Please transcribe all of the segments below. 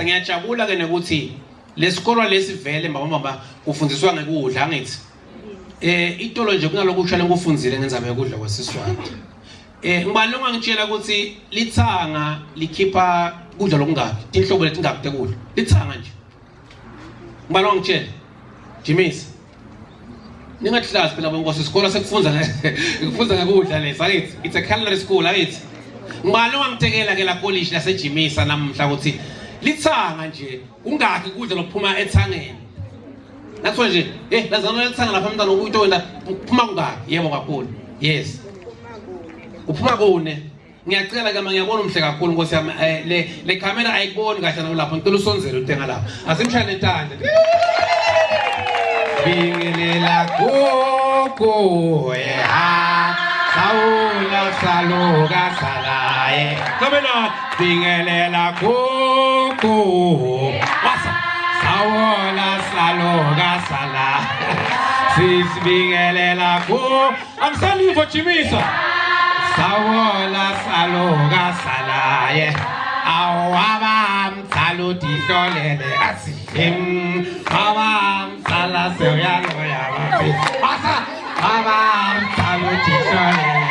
Ngiyajabula ke nekuthi lesikolo lesi vele mama mama kufundziswa ngekudla angithi. Eh itolo nje kunalokusha lenkufundzile ngendzaba yokudla kwesiswati. Eh ngibani ongangitshela ukuthi lithanga likhipha kudla lokungaki? Tinhlobo letingaki tekudla? Lithanga nje. Ngibani ongangitshela? Jimisi. Ningahlasi phela bonkosi isikolo sekufundza ngekufundza ngekudla lesi angithi it's a culinary school angithi. Ngibani ongangitekela ke la kolishi lasejimisa namuhla ukuthi lithanga nje kungaki kudla lokuphuma ethangeni. Nathiwa nje eh lazana lethanga lapha mntana ukuyito wena kuphuma kungaki? Yebo kakhulu. Yes. Kuphuma kune. Ngiyacela ke ngiyabona umhle kakhulu Nkosi yami eh, le le camera ayikuboni kahle nalapho ngicela usonzele utenga lapha. Asimshayele intanda. Bingelela gogo ha sawula saluka salaye. Kamela bingelela gogo. Wasa sawula saluka sala. Sisibingelela gogo. Angisalivo Jimisa. Sawola saloka salaye. Awabamtsala utihlolele asihim. Abamtsala sewuyaloya bathi. Asa abamtsala utihlolele.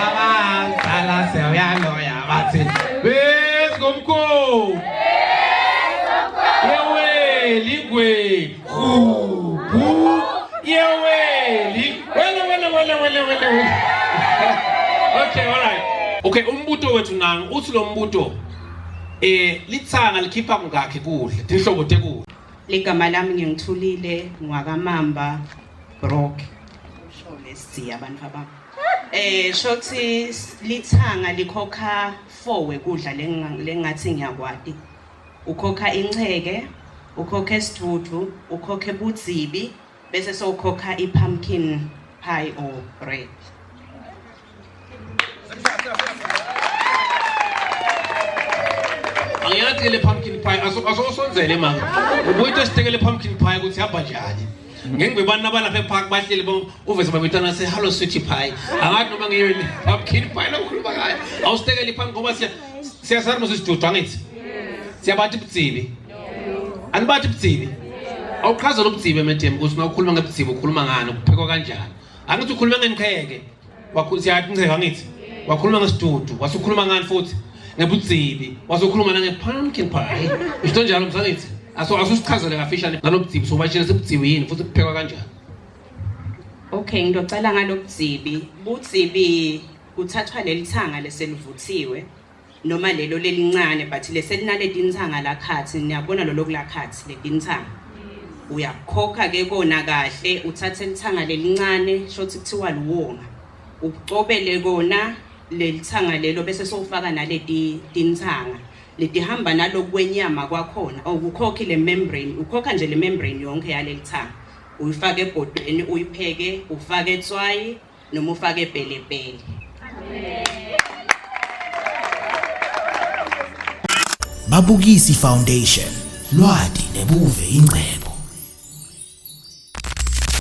Abamtsala sewuyaloya bathi. Bezgomkho. Yewe ligwe. Hu yeweli. Wele wele wele wele wele wele. Okay, all right. Okay, umbuto wethu nangu uthi lo mbuto eh lithanga likhipha kungakhi kudla, tinhlobo tekudla. Ligama lami ngingithulile ngwakamamba Brock. Usho lesidziya abantu abami. Eh shothi lithanga likhokha 4 wekudla lengathi ngiyakwati. Ukhokha incheke, ukhokhe isidudu, ukhokhe budzibi bese sowukhokha i-pumpkin pie or bread. Angiyathi le pumpkin pie asosonzele mama. Ubuyithe sitekele pumpkin pie ukuthi hamba njani. Ngeke ngibani nabalapha epark bahleli uveze babitana se hello sweetie pie. Angathi noma ngiyo le pumpkin pie lokukhuluma ngayo. Awusitekele iphambi ngoba siya siyasaruma sisidudu angithi. Siyabathi budzibi. Anibathi budzibi. Awuchazela ubudzibi emedem ukuthi uma ukhuluma ngebudzibi ukhuluma ngani kuphekwa kanjani. Angithi ukhuluma ngenqheke. Siyathi nqheke angithi. Wakhuluma ngesidudu, wasukhuluma ngani futhi? Ngebudzibi, wasukhuluma nange pumpkin pie. Usho njalo msangithi. Aso asusichazele kafishane ngalobudzibi sobatshela sebudzibi yini futhi kuphekwa kanjani. Okay, ngizocela ngalobudzibi. Budzibi kuthathwa lelithanga leselivuthiwe noma lelo lelincane but leselinaletintsanga lakhathi niyabona lolo kulakhathi letintsanga uyakhokha ke kona kahle uthathe lithanga lelincane shothi kuthiwa liwonga ucobele kona lelithanga lelo bese sowufaka naleti tintsanga letihamba nalokwenyama kwakhona awukukhokhi le membrane ukhokha nje le membrane yonke yalelithanga uyifake ebhodweni uyipheke ufake etswayi noma ufake pelepele. Babukisi Foundation lwati nebuve ingcebo.